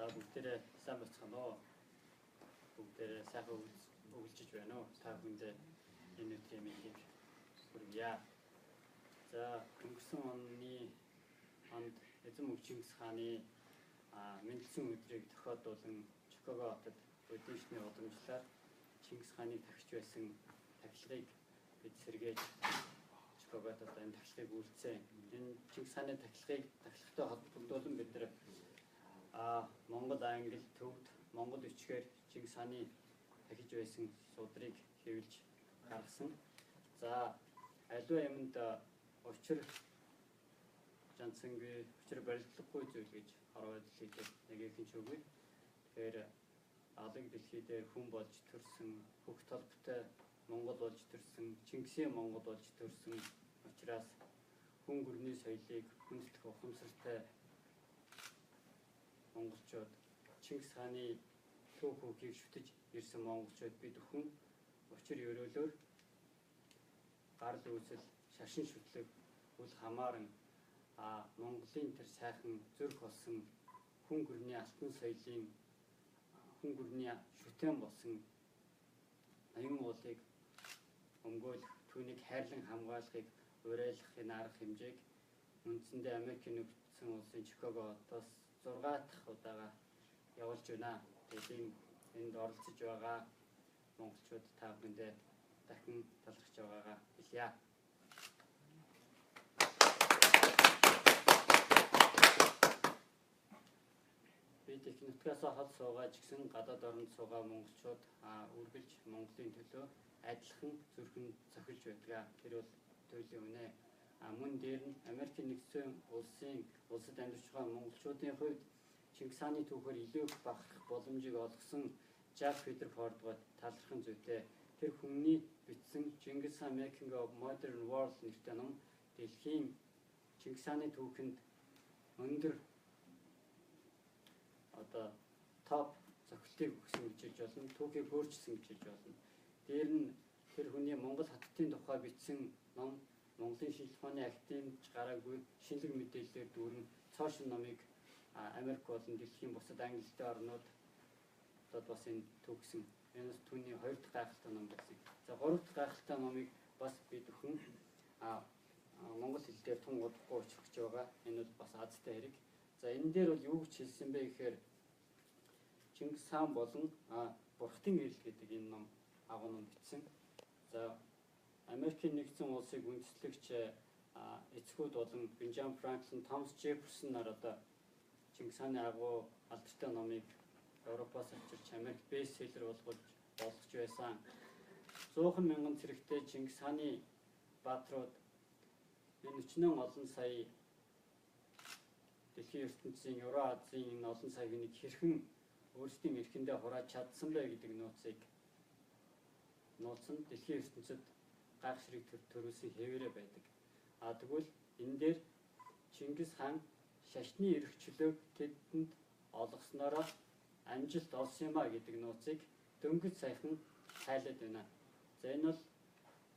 За, бүгдээрээ сайн байцгаана уу? Бүгдээрээ сайхан өгөлжиж байна уу? Та бүхэндээ энэ өдрийн мэндийг хүргье. За, өнгөрсөн онд эзэн мөнх Чингис хааны мэндэлсэн өдрийг тохиодуулан Чикаго хотод буддийн шашны уламжлалаар Чингис хааныг тахиж байсан тахилгыг бид сэргээж Чикагод одоо энэ тахилгыг үйлдсэн. Энэ Чингис хааны тахилгыг тахилгатай холбогдуулан бид нар Монгол, Англи, Төвд, Монгол бичгээр Чингис хааны тахиж байсан судрыг хэвлэж гаргасан. За, аливаа юмд учир жанцсангүй, учир барилдлахгүй зүйл гэж орой дэлхий дээр нэг их ч үгүй. Тэгэхээр алаг дэлхий дээр хүн болж төрсөн, хөх толботой Монгол болж төрсөн, Чингисийн Монгол болж төрсөн учраас хүн гүрний соёлыг хүндэтгэх ухамсартай монголчууд, Чингис хааны түүх хүүхийг шүтэж ирсэн монголчууд бид бүхэн учир ёроолоор гарал үүсэл, шашин шүтлэг үл хамааран Монголын тэр сайхан зүрх болсон хүн гүрний алтан соёлын хүн гүрний шүтэн болсон ноён уулыг өмгөөлөх, түүнийг хайрлан хамгаалахыг уриалах энэ арга хэмжээг үндсэндээ Америкийн нэгдсэн улсын Чикаго хотоос 6 дахь удаага явуулж байна. Тэгээд энд оролцож байгаа монголчууд та бүхэндээ дахин талархаж байгаагаа хэлье. Бид их нутгаас хол суугаа ч гэсэн гадаад оронд суугаа монголчууд үргэлж Монголын төлөө адилхан зүрхэн цохилж байдаг. Тэр бол туйлын үнэ. Мөн дээр нь Америкийн нэгдсэн улсын улсад амьдарч байгаа монголчуудын хувьд Чингис хааны түүхээр илүү их бахархах боломжийг олгосон Жак Федерфордгод талархан зүйтэй. Тэр хүмүүний бичсэн Чингис хаан Making of Modern World нэртэй ном дэлхийн Чингис хааны түүхэнд өндөр одоо топ цохилтыг өгсөн гэж хэлж болно. Түүхийг хөөрчсөн гэж хэлж болно. Дээр нь тэр хүний Монгол хаттын тухай бичсэн ном Монголын шинжлэх ухааны академич гараагүй шинэлэг мэдээллээр дүүрэн цоо шинэ номыг Америк болон дэлхийн бусад англитай орнууд одоо бас энэ түүхсэн. Энэ бас түүний хоёр дахь гайхалтай ном байсан. За, гурав дахь гайхалтай номыг бас бид бүхэн монгол хэл дээр тун удахгүй очих гэж байгаа. Энэ бол бас азтай хэрэг. За, энэ дээр бол юу гэж хэлсэн бэ гэхээр Чингис хаан болон Бурхтын ирэл гэдэг энэ ном агуу ном бичсэн. За, Америкийн нэгдсэн улсыг үндэслэгч эцгүүд болон Бенжамин Франклин, Томас Джефферсон нар одоо Чингис хааны агуу алдартай номыг Европоос авчирч Америк бестселлер болгож байсан. 100 мянган цэрэгтэй Чингис хааны бааtruуд энэ өчнөн олон сая дэлхийн ертөнцийн Евро Азийн энэ олон сая хүнийг хэрхэн өөрсдийн эрхэндээ хурааж чадсан бэ гэдэг нууцыг нууцсан дэлхийн ертөнцид гайхшрыг төрүүлсэн хэвээрээ байдаг. Тэгвэл энэ дээр Чингис хаан шашны эрх чөлөөг тэдэнд олгосноороо амжилт олсон юм а гэдэг нууцыг дөнгөж саяхан хайлаад байна. За, энэ бол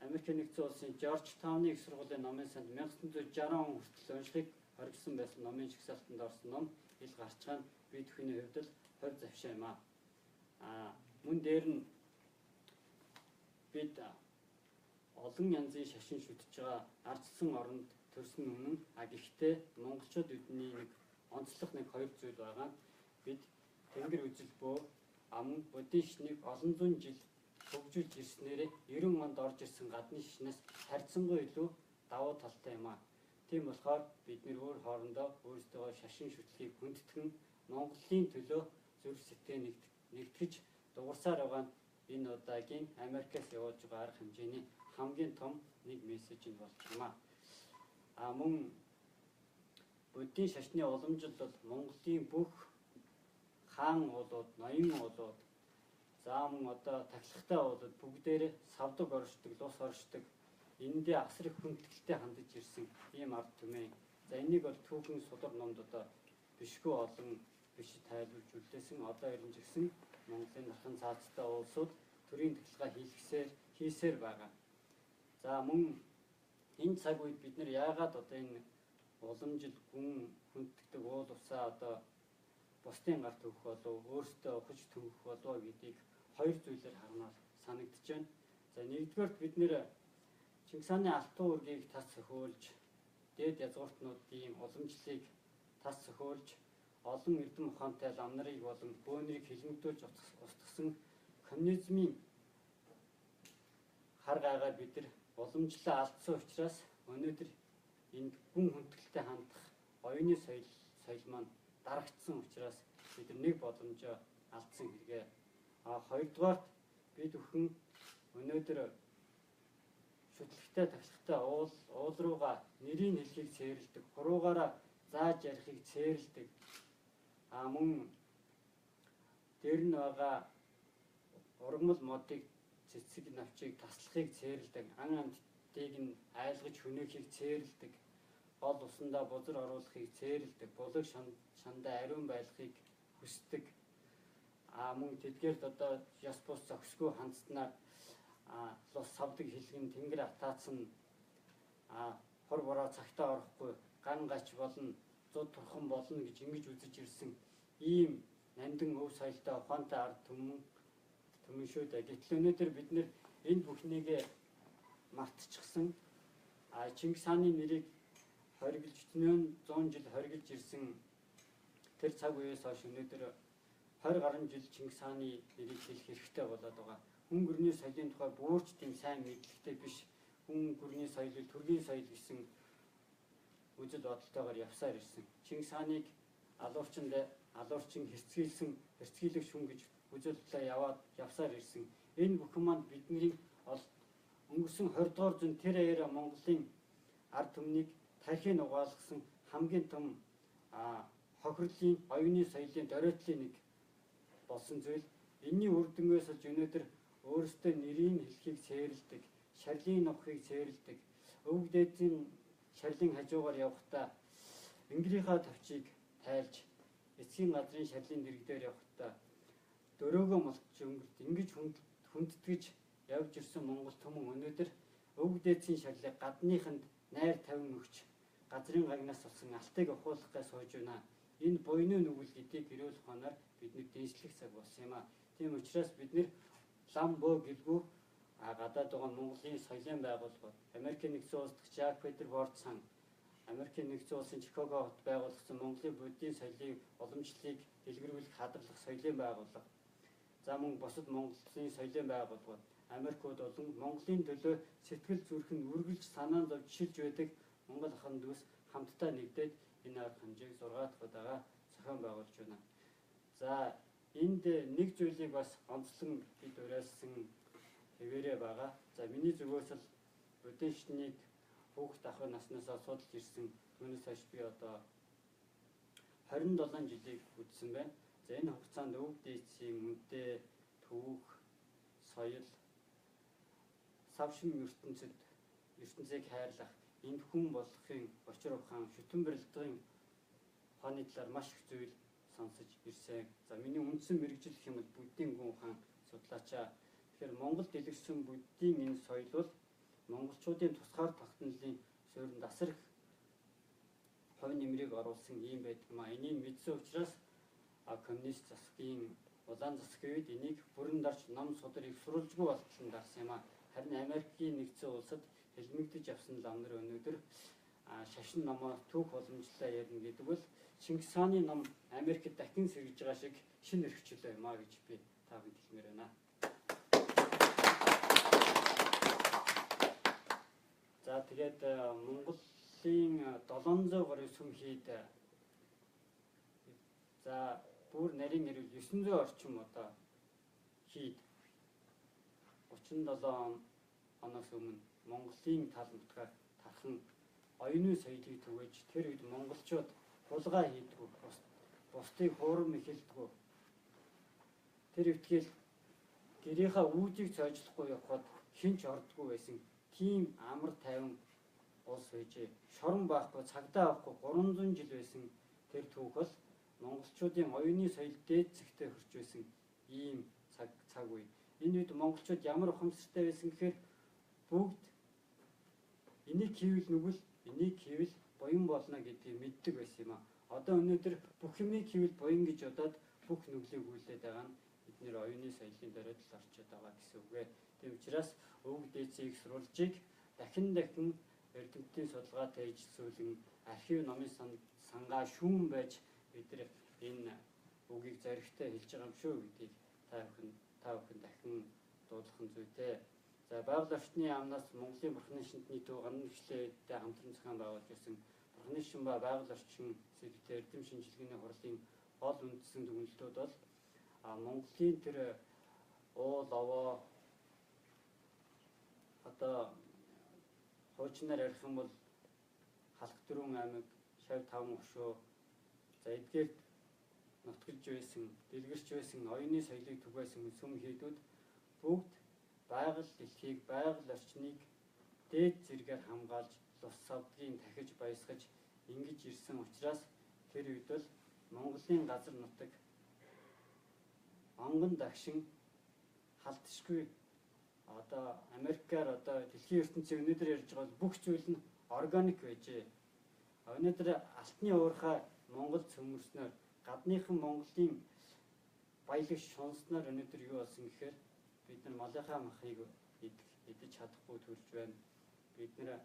Америкийн нэгдсэн улсын Жорж Тауны их сургуулийн номын санд 1960 он хүртэл уншихыг хоригдсон байсан номын жагсаалтанд орсон ном ил гарч байгаа нь бид бүхний хувьд л хувь завшаа юм аа. Мөн дээр нь бид олон янзын шашин шүтэж байгаа ардчилсан оронд төрсөн үнэн. Гэхдээ монголчууд бидний нэг онцлог нэг хоёр зүйл байгаа. Бид тэнгэр үзэл бөө аман буддийн шашныг олон зуун жил хөгжүүлж ирснээрээ 90 онд орж ирсэн гадны шашнаас харьцангуй илүү давуу талтай юм аа. Тийм болохоор бид нэр өөр хоорондоо өөрсдөө шашин шүтлгийг хүндэтгэн Монголын төлөө зүрх сэтгэл нэгтгэж дуурсаар байгаа нь энэ удаагийн Америкаас явуулж байгаа арга хэмжээний хамгийн том нэг мессеж нь болж байна. Мөн буддийн шашны уламжлал бол Монголын бүх хаан уулууд, ноён уулууд, за мөн одоо тахилгатай уулууд бүгдээрээ савдаг оршдог, лус оршдог, эндээ асар их хүндэтгэлтэй хандаж ирсэн ийм ард түмэн. За, энийг бол түүхэн судар номд одоо бишгүй олон биш тайлбарж үлдээсэн. Одоо ирэн жигсэн Монголын дархан цаазтай улсууд төрийн тахилгаа хийсээр байгаа. За, мөн энэ цаг үед бид нар яагаад одоо энэ уламжил гүн хүндэтгдэг уул усаа одоо бусдын гар төвөх болов, өөрсдөө ухаж төвөх болов гэдгийг хоёр зүйлээр хармаар санагдаж байна. За, нэгдүгээрт бид нэр Чингис хааны алтан үргийг тас цохиулж, дээд язгууртнуудын уламжлалыг тас цохиулж, олон эрдэм ухаантай лам нарыг болон бөөнөрийг хилмигдүүлж устгасан коммунизмын хар гайгаар бид нар уламжлалаа алдсан учраас өнөөдөр энд гүн хүндэтгэлтэй хандах оюуны соёл маань дарагдсан учраас бид нар нэг боломжоо алдсан хэрэгээ. А хоёрдугаарт бид бүхэн өнөөдөр шүтлэгтэй тахилгатай уул руугаа нэрийг хэлхийг цээрэлдэг, хуруугаараа зааж ярихыг цээрэлдэг. А мөн дээр нь байгаа ургамал модыг цэцэг навчийг таслахыг цээрэлдэг, ан амьтдыг нь айлгаж хөнөөхийг цээрэлдэг, гол усандаа бузар оруулахыг цээрэлдэг, булаг шандаа ариун байлгахыг хүсдэг. А мөн тэдгээрт одоо ёс бус зохисгүй хандсанаар лус савдаг хэлгэн тэнгэр атаацсан, хор бороо цагтаа орохгүй, ган гач болно, зуд турхан болно гэж ингэж үзэж ирсэн ийм нандин өв соёлтой ухаантай ард түмэн шүү дээ. Гэтэл өнөөдөр бид нэр энэ бүхнийг мартчихсан. Чингис хааны нэрийг хоригдж 100 жил хоригдж ирсэн тэр цаг үеэс хойш өнөөдөр 20 гаруй жил Чингис хааны нэрийг хэлэх хэрэгтэй болоод байгаа. Хүн гүрний соёлын тухай бүрч тийм сайн мэдлэгтэй биш. Хүн гүрний соёлыг төргийн соёл гэсэн үзэл бодолтойгоор явсаар ирсэн. Чингис хааныг алуурчин хэрцгийлсэн, хэрцгийлэгч хүн гэж үзэл бодлоо яваад явсаар ирсэн. Энэ бүхэн маань бидний өнгөрсөн 20 дугаар зуун тэр аяараа Монголын ард түмнийг тархийг угаалгасан хамгийн том хохирлын оюуны соёлын дөрөөтлийн нэг болсон зүйл. Энийний үр дүнгээс олж өнөөдөр өөрсдөө нэрийг хэлхийг цээрэлдэг, шарлын нухыг цээрэлдэг, өвөг дээдсийн шарлын хажуугаар явахдаа Энгэрийнхаа товчийг тайлж, эцгийн газрын шарлын дэрэг дээр явахдаа дөрөөгөө молтж өнгөрд ингэж хүндэтгэж явж ирсэн монгол түмэн өнөөдөр өвөг дээдсийн шарлыг гадныханд найр тавин өгч газрын гагнаас болсон алтыг ухуулах гэж сууж байна. Энэ буйны нүгэл гэдгийг эрүүл ухаанаар бид дэнслэх цаг болсон юм а. Тийм учраас бид нэр лам бөө гэлгүй гадаад байгаа Монголын соёлын байгууллагууд, Америкийн нэгдсэн улс дахь Жак Петер Бордсан, Америкийн нэгдсэн улсын Чикаго хотод байгуулагдсан Монголын буддийн соёлын уламжлалыг дэлгэрүүлэх, хадгалах соёлын байгууллага. За мөн бусад Монголын соёлын байгууллагууд, Америкууд болон Монголын төлөө сэтгэл зүрх нь үргэлж санаан зовж шилж байдаг Монгол ахын дүүс хамтдаа нэгдээд энэ арга хэмжээг 6 дахь удаага зохион байгуулж байна. За энд нэг зүйлийг бас онцлон бид уриалсан хэвээрээ байгаа. За миний зүгээс л буддийн шашныг хүүхэд ахын наснаасаа судалж ирсэн. Түүнээс хойш би одоо 27 жилийг үзсэн байна. За энэ хугацаанд өвөг дээдсийн үнэтэй түүх, соёл, савшин ертөнцид ертөнцийг хайрлах, энд хүн болохын учир ухаан, шүтэн барилдын ухааны талаар маш их зүйл сонсож ирсэн. За миний үндсэн мэргэжил гэх юм бол буддийн гүн ухаан судлаачаа. Тэгэхээр Монголд дэлгэрсэн буддийн энэ соёл бол монголчуудын тусгаар тогтнолын суурьнд асар их хувь нэмрийг оруулсан ийм байдаг юм а. Энийг мэдсэн учраас коммунист засгийн улаан засгийн үед энийг бүрэн дарж ном судар их сурвалжгүй болтол нь дарсан юм а. Харин Америкийн нэгдсэн улсад хэлмэгдэж авсан лам нар өнөөдөр шашин номоо түүх уламжлалаа ярина гэдэг бол Чингис хааны ном Америкт дахин сэргэж байгаа шиг шинэ эрхчлөө юм а гэж би та бүхэнд хэлмээр байна. За тэгээд Монголын 700 гаруй сүм хийд, за бүр нарийн нэрвэл 900 орчим одоо хийд 37 оноос өмнө Монголын тал нутгаар тархан оюуны соёлыг түгээж, тэр үед монголчууд хулгай хийдгүү, бусдыг хуурам эхэлдэггүй. Тэр өвтгөл гэрийнхаа үүдийг цойжлохгүй явхад хинч ордггүй байсан. Тийм амар тайван улс байжээ. Шорон байхгүй, цагдаа байхгүй 300 жил байсан тэр түүх бол монголчуудын оюуны соёл дээд зэгтээ хөрч байсан ийм цаг үе. Энэ үед монголчууд ямар ухамсартай байсан гэхээр бүгд энийг хийвэл нүгэл, энийг хийвэл буян болно гэдгийг мэддэг байсан юм а. Одоо өнөөдөр бүх юмыг хийвэл буян гэж бодоод бүх нүглийг хүлээд байгаа нь бид нэр оюуны соёлын дөрөд л орчод байгаа гэсэн үг ээ. Тийм учраас өвөг дээдсийн их сурвалжийг дахин дахин эрдэмтдийн судалгаатай ижилсүүлэн архив номын сангаа шүүн байж бид нар энэ үгийг зоригтой хэлж байгаа юм шүү гэдгийг та бүхэн дахин дуудлах нь зүйтэй. За, байгаль орчны яамнаас Монголын Бурхны шинтний төв ганан нэвчлээтэй хамтран зохион байгуулж байсан Бурхны шин ба байгаль орчин сэдвтэй эрдэм шинжилгээний хурлын гол үндсэн дүгнэлтүүд бол Монголын тэр уул овоо, одоо хуучнаар ярих юм бол Халх дөрвөн аймаг, Шав таван хөшөө, за, эдгээр нутгалж байсан, дэлгэрч байсан, оюуны соёлыг түгээсэн сүм хийдүүд бүгд байгаль дэлхийг, байгаль орчныг дээд зэргээр хамгаалж, лус савдгийг дахиж баясгаж ингэж ирсэн учраас тэр үед бол Монголын газар нутаг онгон дагшин халтшгүй. Одоо Америкаар, одоо дэлхийн ертөнцийн өнөөдөр ярьж байгаа бол бүх зүйл нь органик байжээ. Өнөөдөр алтны уурхай Монгол цөмөрснөөр, гадныхан Монголын баялаг шунснаар өнөөдөр юу болсон гэхээр бид нар малынхаа махыг идэж чадахгүй төрж байна. Бид нар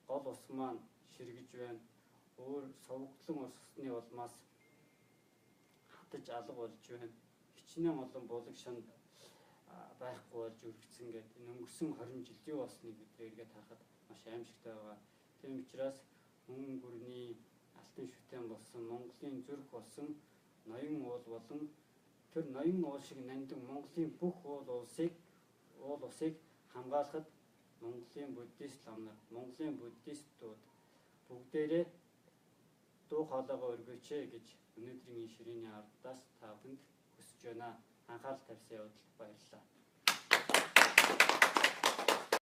гол ус маань ширгэж байна. Өөр сувгдлан урсгасны улмаас хатаж алга болж байна. Хичнээн олон булаг шанд байхгүй болж өргөцсөн гэдэг энэ өнгөрсөн 20 жилд юу болсныг бид эргээд харахад маш аимшигтай байгаа. Тийм учраас хүн гүрний алтан шүтэн болсон Монголын зүрх болсон ноён уул болон тэр ноён уул шиг нандин Монголын бүх уул улсыг, уул усыг хамгаалахад Монголын буддист лам нар, Монголын буддистууд бүгдээрээ дуу хоолойгоо өргөөч гэж өнөөдрийн энэ ширээний ардаас та бүхэнд хүсэж байна. Анхаарал тавьсан явдалд баярлалаа.